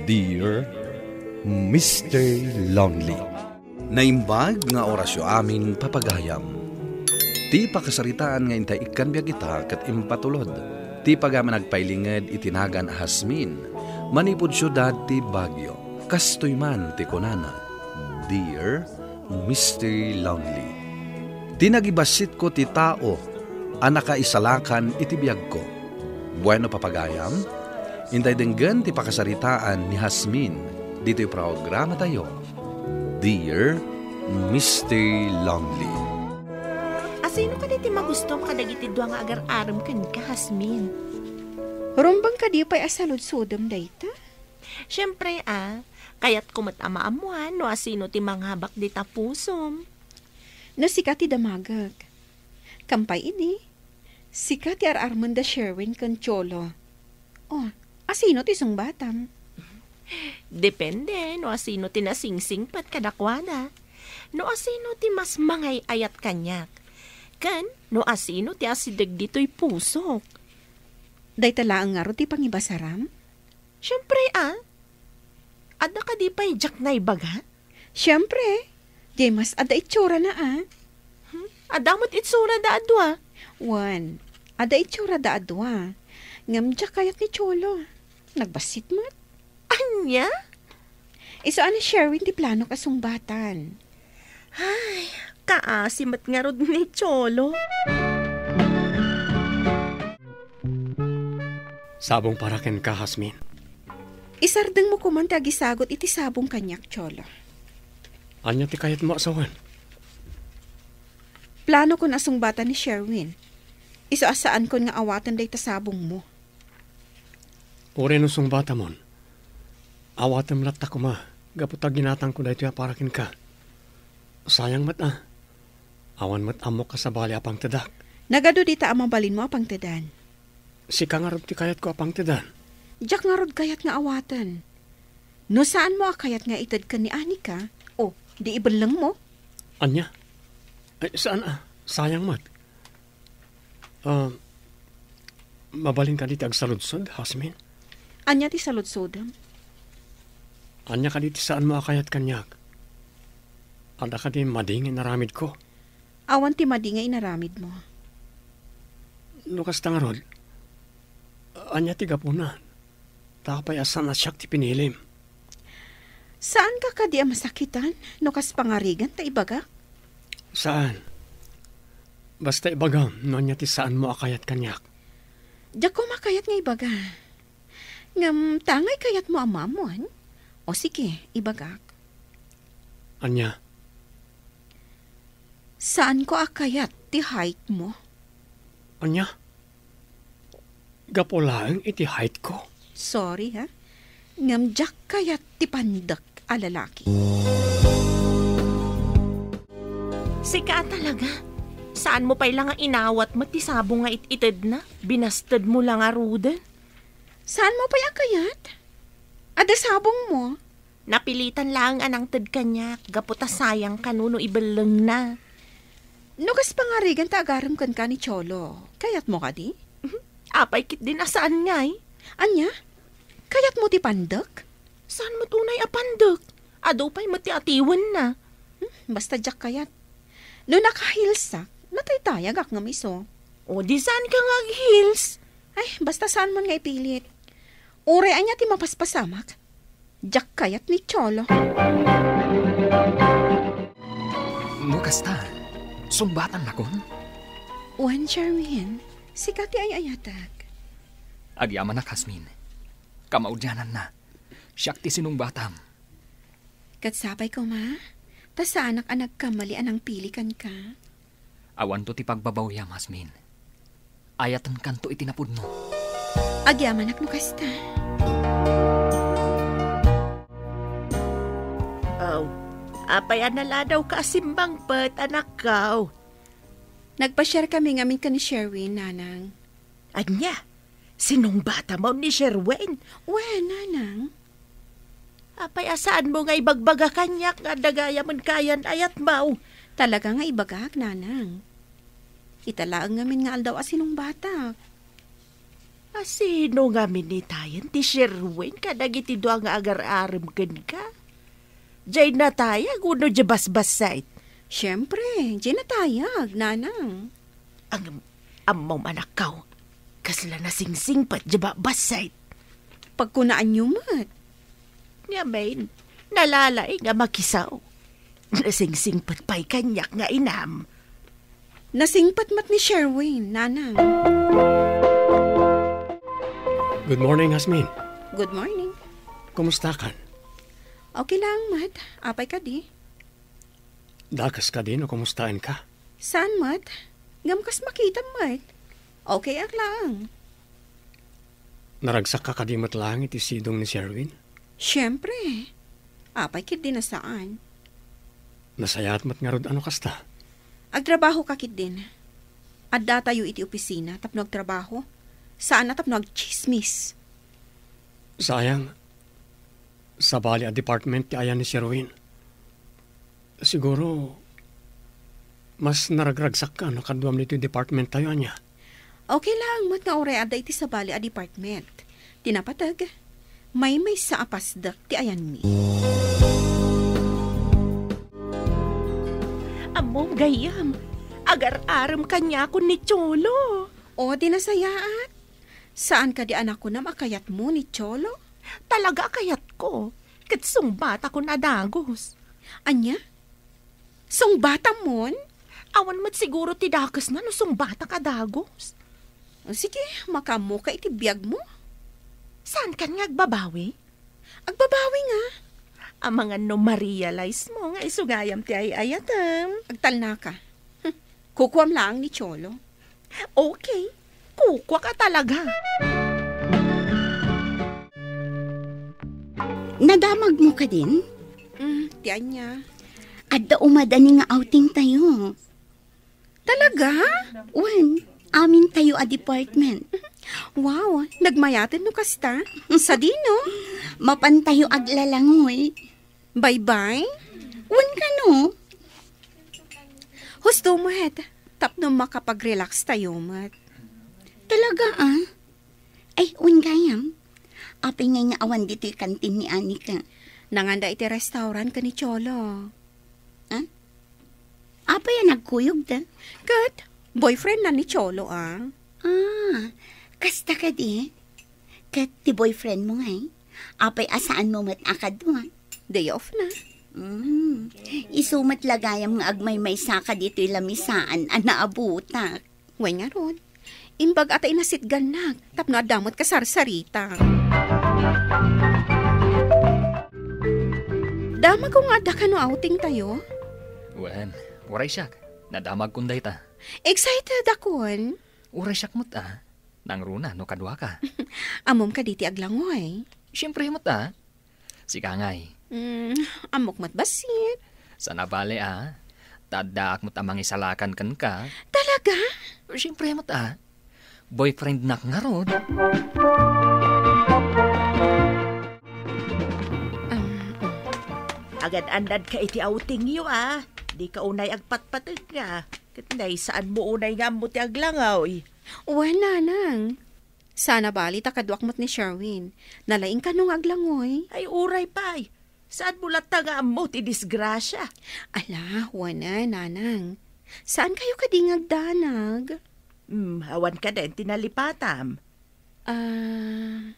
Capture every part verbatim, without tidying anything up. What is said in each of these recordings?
Dear Mister Lonely. Naimbag nga orasyo amin, papagayam. Ti pakasaritaan nga intay ikkan biag ita ket impatulod ti pagayam a nagpailinged iti nagan a Jazmine manipud siudad ti Baguio. Kastoy man ti kunana, Dear Mister Lonely. Ti nagibassitko ti tao a nakaisalakan iti biagko. Bueno, papagayam, intay denggen ti pakasaritaan ni Jazmine ditoy programatayo, Dear Mister Lonely. Asino kadi ti magustom kadagiti dua nga agar-arem kenka, Jazmine? Rumbeng kadi pay a saludsodem dayta? Siempre a, kayatko met a maammoan no asino ti mangabak dita pusom. No sika ti damagek. Kampay idi, sika ti ar-armen da Sherwin ken Cholo. Oh, asino ti sungbatam? Depende no asino ti nasingsingpet kadakuada. No asino ti mas mangay-ayat kaniak. Ken no asino ti asideg ditoy pusok. Dayta laeng ngarud ti pangibasaram? Siempre a. Adda kadi pay diak naibaga? Siempre, diay mas adda itsurana a. Hmm? Adda met itsurada a dua? Wen, adda itsurada a dua. Ngem diak kayat ni Cholo. Nagbassit met. Ania? Isu a ni Sherwin ti planok a sungbatan. Ay, kaasi met ngarud ni Cholo. Sabong para kenka, Jazmine. Isardengmo koman ti agisagut iti sabong kaniak, Cholo. Ania ti kayatmo a sawen? Planokon a sungbatan ni Sherwin. Isu a saankon nga awaten dayta sabongmo. Uray no sungbatamon, awatem latta koma gapu ta ginatangko daytoy a para kenka. Sayang met a, awan met ammok a sabali a pangtedak. Nagadu dita a mabalinmo a pangtedan. Sika ngarud ti kayatko a pangtedan. Diak ngarud kayat nga awaten. No saanmo a kayat nga ited ken ni Anika, o, di ibellengmo. Ania? Ay, saan a? Sayang met. Ah, mabalin kadi ti agsaludsod, Jazmine? Ania ti saludsodem? Ania kadi ti saanmo a kayat kaniak? Adda kadi madi nga inaramidko? Awan ti madi nga inaramidmo. No kasta ngarud, ania ti gapuna? Ta apay a saan a siak ti pinilim? Saanka kadi a masakitan no kas pangarigan ta ibagak? Saan. Basta ibagam no ania ti saanmo a kayat kaniak. Diak koma kayat nga ibaga. Ngem ta angay kayatmo a maammoan? O sige, ibagak. Ania? Saanko a kayat ti height mo. Ania? Gapu laeng iti height ko? Sorry, ha? Ngem diak kayat ti pandek a lalaki. Sika a talaga. Saanmo pay la nga inawat met ti sabong nga it-itedna? Binastedmo la ngaruden? Saanmo pay a kayat? Adda sabongmo. Napilitan laeng a nangted kaniak gapu ta sayang kano no ibellengna. No kas pangarigan ta agarem kenka ni Cholo, kayatmo kadi? Apay ketdin a saan ngay? Ania? Kayatmo ti pandek? Saan met unay a pandek? Adu pay met ti atiwenna. Hmm, basta diak kayat. No naka-heelsak, nataytayagak ngem isu. O, di saanka nga ag-heels? Ay, basta saanmon nga ipilit. Uray ania ti mapaspasamak, diak kayat ni Cholo. No kasta, sungbatannakon? Wen, Sherwin, sika ti ay-ayatek. Agyamanak, Jazmine. Kamaudiananna, siak ti sinungbatam. Ket sapay koma, ta saanak a nagkamali a nangpili kenka. Awanto ti pagbabawiam, Jazmine. Ayatenkanto iti napudno. Agyamanak no kasta. Aw, apay a naladawka a simmangpet, anakko? Nagpasiarkami ngamin ken ni Sherwin, Nanang. Ania? Sinungbatam ni Sherwin? Wen, Nanang. Apay a saanmo nga ibagbaga kaniak nga adda gayam kayan ayatmo? Talaga nga ibagak, Nanang. Ita laeng ngamin nga aldaw a sinungbatak. Sino ngamin itayen ti Sherwin kadagiti dua nga agar-arem kenka? Diay natayag wenno diay basbassit? Siempre, diay natayag, nanang. Ang ammom, anakko, kasla nasingsingpet diay ba-, bassit. Pagkunaanyo met. Ngamin, nalalaing a makisaw. Nasingsingpet pay kaniak nga inam. Nasingpet met ni Sherwin, nanang. Good morning, Hasmin. Good morning. Kumustakan? Okay lang, met. Apay kadi? Dakes kadi no kumustaenka? Saan met? Ngem kas makitam met. Okay ak lang. Naragsakka kadi met laeng iti sidong ni Sherwin? Siempre. Apay ketdi a saan? Nasayaat met ngarud a no kasta. Agtrabahoka ketdin. Addatayo iti opisina tapno agtrabaho. Saan a tapno agtsismis. Sayang, sabali a department ti ayan ni Sherwin. Siguro, mas naragragsakka no kaduam ditoy department tayo, ania? Okay lang, met nga uray adda iti sabali a department. Ti napateg, maymaysa a pasdek ti ayanmi. Ammom, gayyem, agar-arem kaniakon ni Cholo. O, di nasayaat. Saan kadi a nakunam a kayatmo ni Cholo? Talaga a kayatko. Ket sungbatakon a dagus. Ania? Sungbatamon? Awan met siguro ti dakesna no sungbatak a dagus. O, sige, makaammoka iti biagmo. Saankan nga agbabawi? Agbabawi nga. Amangan no ma-realize mo nga isu gayam ti ay-ayatem. Agtalnaka. Hmm. Kukuam laeng ni Cholo. Okay. Kukuak a talaga. Nadamagmo kadin? Mm, ti ania? Adda umadani nga outing tayo. Talaga? Wen, amin tayo a department. Wow, nagmayaten no kasta. Sadino? Mapan tayo aglalangoy. Bye-bye? Wen kano? Husto met, tapno makapag-relax tayo met. Talaga, ah? Ay, wen gayam. Apay ngay nga awan ditoy kantin ni Anika? Nanganda iti restaurant ken ni Cholo. Ah? Apay a nagkuyogda? Ket, boyfriend na ni Cholo, ah. Ah, kasta kadi? Ket ti boyfriend mo ngay? Apay a saanmo met a kadua? Day off na. Mm. Isu met la gayam nga agmaymaysaka ditoy lamisaan a naabutak. Wen ngarud, imbag a ta inasitgannak tapno adda met kasarsaritak. Damagko nga adda kano outing tayo? Wen, uray siak. Nadamagkon dayta. Excited akon. Uray siak met a. Nangruna no kaduaka. Ammom kadi ti aglangoy? Siempre met a. Sika ngay? Mm, ammok met bassit. Saan a bale a. Ta addaak met a mangisalakan kenka. Talaga? Siempre met a. Boyfriendnak ngarud. Um, um. Agan-annadka iti outingyo a. Dika unay agpatpatengna. Ket nay, saanmo unay nga ammo ti aglangoy? Wen, nanang. Saan a bale ta kaduak met ni Sherwin. Nalaing kano nga aglangoy? Ay, uray pay. Saanmo latta nga ammo ti disgrasia? Ala, wen, nanang. Saan kayo kadi nga agdanag? Hmm, awan kaden ti nalipatam? Ah,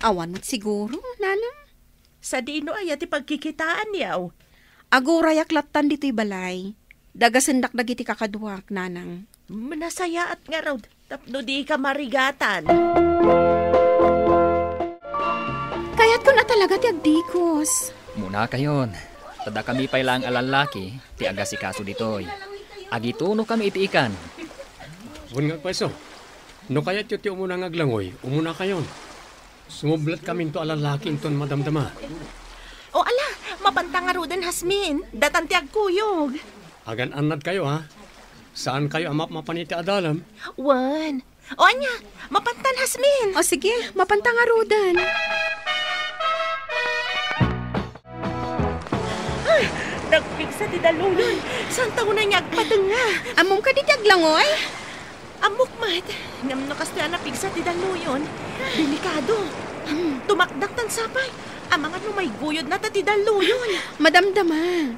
awan met siguro, nanang. Sadino aya ti pagkikitaanyo? Agurayak lattan ditoy balay. Dagasendak dagiti kakaduak, nanang. Nasayaat ngarud, tapno dika marigatan. Kayatkon a talaga ti agdikos. Munakayon, ta dakami pay laeng a lallaki ti agasikaso ditoy. Agitunokami iti ikan. Wen nga agpayso, no kayatyo ti umuna nga aglangoy, umunakayon. Sumublatkaminto a lallaki inton madamdama. O ala, mapanta ngaruden, Hasmin. Datan ti agkuyog. Agan-annadkayo, ha? Saankayo a mapmapan iti adalem? Wen. O ania, mapantan, Hasmin. O sige, mapanta ngaruden. Ay, nagpigsa ti daluyon. Saanta unay nga agpatengnga? Ammom kadi ti aglangoy? Ammok met, ngem no kastoy a napigsa ti dalluyon, delikado. Tumakdak tan sapay, amangan no maiguyodna ta ti dalluyon. Madamdama.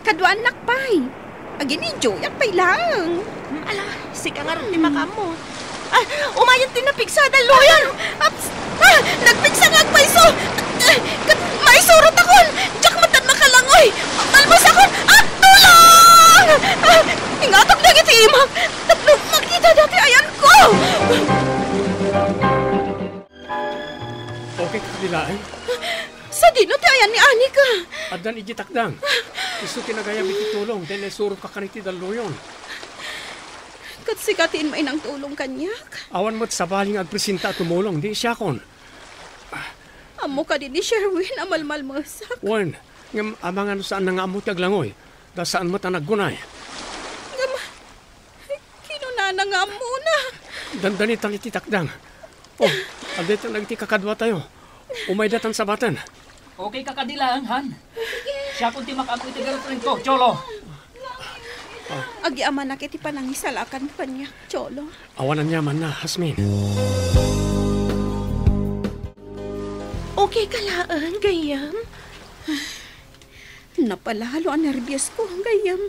Kaduaannak pay. Aginidiuyak pay laeng. Hmm, ala, sika ngarud ti makaammo. Ah, umayen ti napigsa a dalluyon! Aps! Ah, nagpigsa nga agpayso! Ah, ket maisurotakon! Diak met makalangay! Agtalbosakon! Ah, tulong! Ah, ingatak dagiti imak! Tapno makita dati ayanko! Okay ka di laeng? Sadino ti ayan ni Anika? Addan idiay takdang. Isu ti nagayab iti tulong, ta naisurok ka kaniti dalluyon. Ket sika ti immainang tulong kaniak? Awan met sabali nga agpresenta a tumulong, di siakon. Ammo kadi ni Sherwin a malmalmesak? Wen, ngem amangan no saanna nga ammo ti aglangoy, ta saan met a naggunay. Ngem, kinunana nga ammona. Dandanitan iti takdang. Oh, adda dagiti kakaduatayo. Umayda tan sabaten. Okay ka kadi laeng, Han? Siakon ti makaammo iti girlfriend ko, Cholo. Agyamanak iti panangisalakan kaniak, Cholo. Awan aniamanna, Jasmine. Okay ka laeng, gayyem? Napalalo a nerbios ko, gayyem.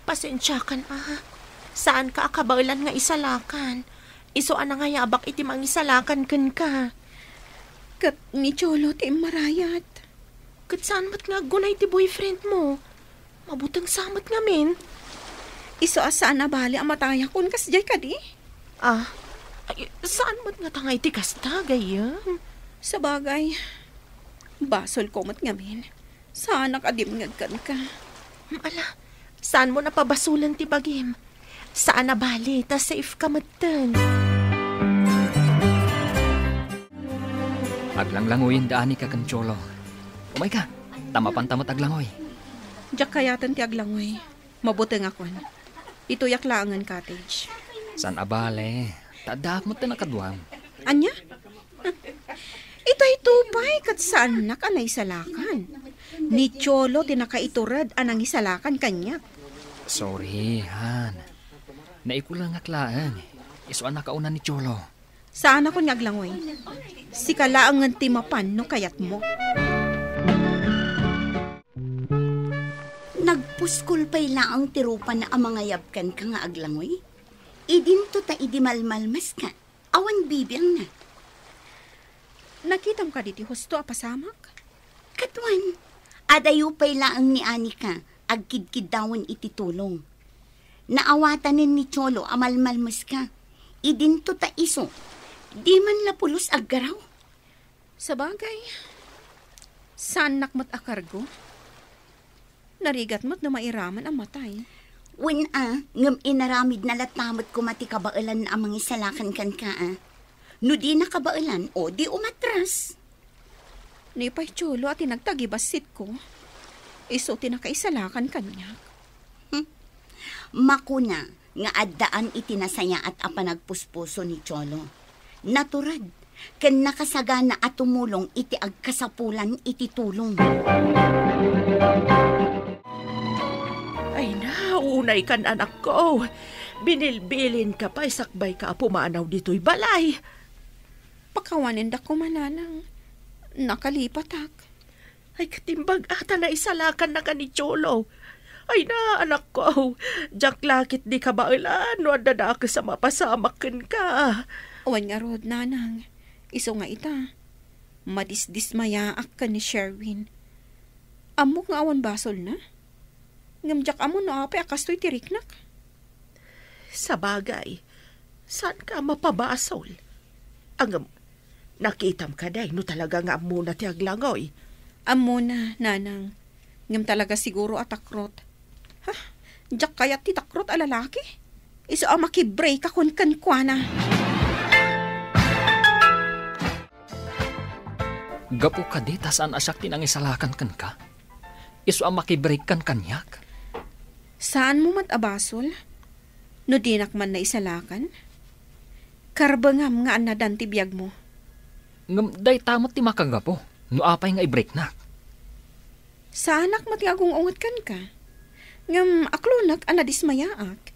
Pasensiakan a. Saanka a kabaelan nga isalakan. Isu a nangayabak iti mangisalakan kenka. Ket ni Cholo ti immarayat. Ket saan met nga aggunay ti boyfriend mo? Mabuteng sa met ngamin. Isu a saan a bali a matayakon kasdiay kadi? Ah, ay, saan met nga tangay ti kasta, gayyem? Sabagay, basolko met ngamin. Saanak a dimngeg kenka. Hmm, ala, saanmo a pabasolen ti bagim? Saan a bali, ta safe ka metten. Aglanglangoyen da Anika ken Cholo. Umayka, ta mapanta met aglangoy. Diak kayaten ti aglangoy. Mabutengakon. Ituyak laengen cottage. Saan a bale, ta addaak met ti nakaduam. Ania? Itay to pay ket saannak a naisalakan. Ni Cholo ti nakaitured a nangisalakan kaniak. Sorry, Han. Naikulengak laeng. Isu a nakauna ni Cholo. Saanakon nga aglangoy. Sika laengen ti mapan no kayatmo. Nagpuskol pay laeng ti rupana a mangayab kenka nga aglangoy. Idinto ta idi malmalmeska, awan bibiangna. Nakitam kadi ti husto a pasamak? Ket wen, adayo pay laeng ni Anika agkidkiddawen iti tulong. Naawatanen ni Cholo a malmalmeska. Idinto ta isu, di man la pulos aggaraw. Sabagay, saannak met a kargo. Narigat met no mairaman a matay. Wen a, ngem inaramidna latta met koma ti kabaelan a mangisalakan kenka a. No dina kabaelan, o di umatras. Ni pay Cholo a ti nagtagibassit ko. Isu ti nakaisalakan kaniak. Hmm. Makuna nga addaan iti nasayaat a panagpuspuso ni Cholo. Natured ken nakasagana a tumulong iti agkasapulan iti tulong. Ay na, unay kan, anakko. Binilbilinka pay sakbay ka a pumanaw ditoy balay. Pakawanendak koma, nanang. Nakalipatak. Ay, katimbag a ta naisalakanna ka ni Cholo. Ay na, anakko, diak la ketdi kabaelan no adda dakes a mapasamak kenka. Awan ngarud, nanang. Isu nga ita, madisdismayaak ken ni Sherwin. Ammok nga awan basolna. Ngem diak ammo no apay a kastoy ti riknak. Sabagay, saanka a mapabasol. Ngem, nakitam kadi no talaga nga ammona ti aglangoy? Ammona, nanang. Ngem talaga siguro a takrot. Ha? Diak kayat ti takrot a lalaki. Isu a makibreakakon kenkuana. Gapu kadi ta saan a siak ti nangisalakan kenka? Isu a makibreakkan kaniak? Saanmo met a basol? No dinak man naisalakan? Karbengam nga annadan ti biagmo. Ngem dayta met ti makagapu no apay nga ibreaknak. Saanak met nga agung-unget kenka. Ngem aklonek a nadismayaak.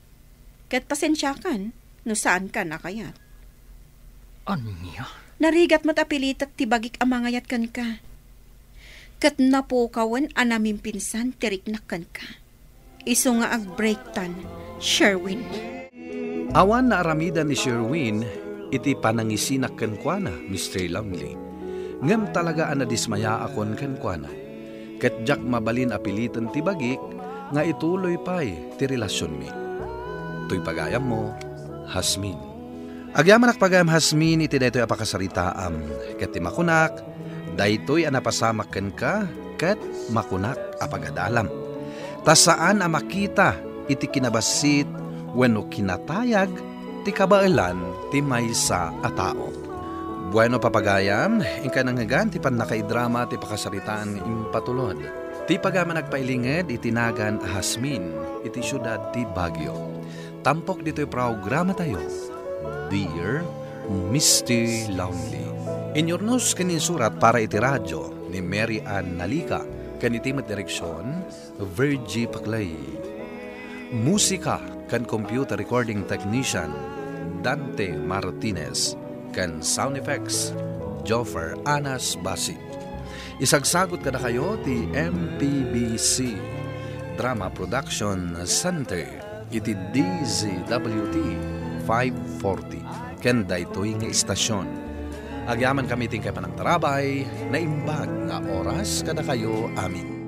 Ket pasensiakan, no saanka a kayat. Ania? Narigat met a pilitek ti bagik a mangayat kenka. Ket napukawen a namimpinsan ti riknak kenka. Isu nga agbreaktan, Sherwin. Awan naaramidan ni Sherwin iti panangisinak kenkuana, Mister Lonely. Ngem talaga a nadismayaakon kenkuana. Ket diak mabalin a piliten ti bagik nga ituloy pay ti relasionmi. Toy pagayammo, Hasmin. Agyamanak pagayam, Hasmin, iti daytoy a pakasaritaam, ket ti makunak, daytoy a napasamak kenka, ket makunak a pagadalam. Ta saan a makita iti kinabassit wenno kinatayag ti kabaelan ti maysa a tao. Bueno, papagayam, inka nangngegan ti pannakaidrama ti pakasaritaan nga impatulod. Ti pagayam a nagpailinged iti nagan a Hasmin iti siudad ti Baguio. Tampok ditoy programatayo, Dear Mister Lonely. Inyurnos ken insurat para iti radio ni Mary Ann Nalica, ken iti met direksion, Virgie Paclay. Musika ken computer recording technician, Dante Martinez, ken sound effects, Joffer Anas Basi. Isagsagut kadakayo ti M P B C Drama Production Center iti D Z W T five forty ken daytoy nga istasyon. Agyamankami ti inkay panangtarabay, naimbag nga oras kadakayo amin.